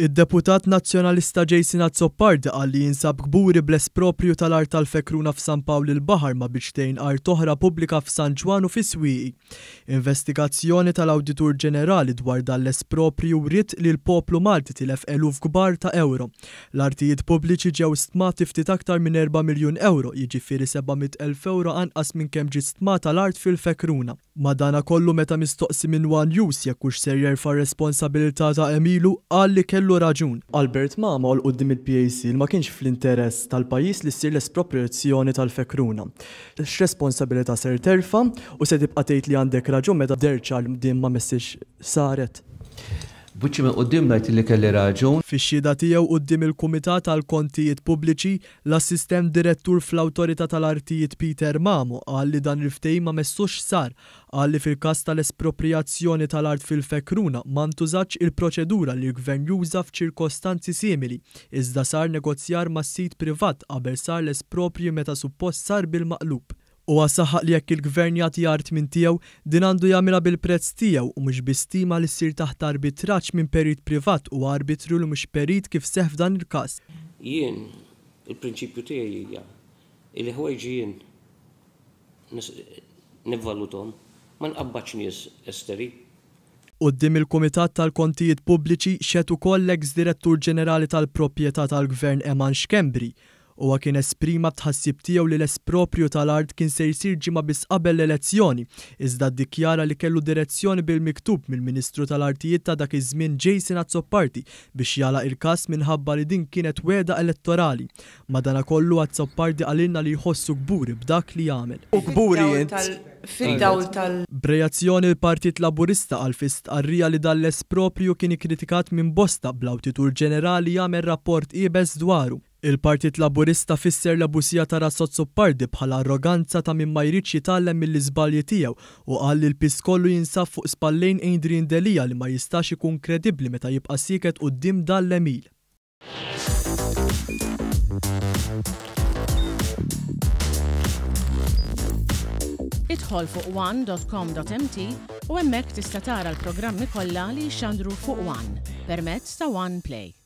Id-deputat Nazzjonalista Jason Azzopardi qal li jinsab kburi bl-esproprju tal-art tal-Fekruna f'San Pawl il-Baħar ma' biċtejn art oħra pubblika f'San Ġwann u fis-Swieqi. Investigazzjoni tal-Awditur Ġenerali dwar dan l-esproprju wriet li l-poplu Malti tilef eluf kbar ta' ewro. L-artijiet pubbliċi ġew stmati ftit aktar minn erba' miljun ewro, jiġifieri 700,000 ewro anqas minn kemm ġiet stmata l-art fil-Fekruna. Madanakollu meta mistoqsi minn one News jekk hux ser jerfa' r-responsabilità ta' għemilu, qal li kellu raġun. Albert Mamo qal quddiem il-PAC li ma kienx fl-interess tal-pajjiż li ssir l-esproprjazzjoni tal-Fekruna. X'responsabilità ser terfa' u se tibqa' tgħid li għandek raġun meta deher ċar li din ma messiex saret? B'wiċċi minn quddiem ngħid li kelli raġun. Fix-xhieda tiegħu quddiem il-Kumitat għall-Kontijiet Pubbliċi, L-Assistent Direttur fl-Awtorità tal-Artijiet Peter Mamo qal li dan il-ftehim ma messux sar. Qal li fil-każ tal-esproprijazzjoni tal-art fil-Fekruna ma ntużatx il-proċedura li l-Gvern juża f'ċirkostanzi simili, iżda sar negozjar mas-sid privat qabel sar l-esproprji meta suppost sar bil-maqlub. Huwa saħaq li jekk il-Gvern jagħti art minn tiegħu, din għandu jagħmilha bil-prezz tiegħu u mhux bi stima li ssir taħt arbitraġġ minn perit privat u arbitru li mhux perit kif seħħ f'dan il-każ. Jien, il-prinċipju tiegħi hija li ħwejġi jien nivvaluthom, ma nqabbadx nies esteri. Quddiem il-Kumitat tal-Kontijiet Pubbliċi xehed ukoll l-eks Direttur Ġenerali tal-Proprjetà tal-Gvern Eman Schembri. Huwa kien esprima t-tħassib tiegħu li l-esproprju tal-art kien se jsir ġimgħa biss qabel l-elezzjoni, iżda ddikjara li kellu direzzjoni bil-miktub mill-Ministru tal-Artijiet ta' dak iż-żmien Jason Azzopardi biex jagħlaq il-każ minħabba li din kienet wegħda elettorali. Madanakollu Azzopardi qalilna li jħossu kburi b'dak li għamel. U kburi int! Fid-dawl tal. B'reazzjoni l-Partit Laburista qal fi stqarrija li dan l-esproprju kien ikkritikat minn bosta bl-Awtitur Ġenerali jagħmel rapport iebes dwaru. Il-Partit Laburista fisser l-ebusija ta' Ras Azzopardi bħala arroganza ta' min ma jridx jitgħallem mill-iżbalji tiegħu u qal li l-piż kollu jinsab fuq spallejn Adrian Delia li ma jistax ikun kredibbli meta jibqa' sieket quddiem dan l-għemil. Idħol fuq one.com.mt u hemmhekk tista' tara l-programmi kollha li jixxandru fuq One permezz ta' One Play.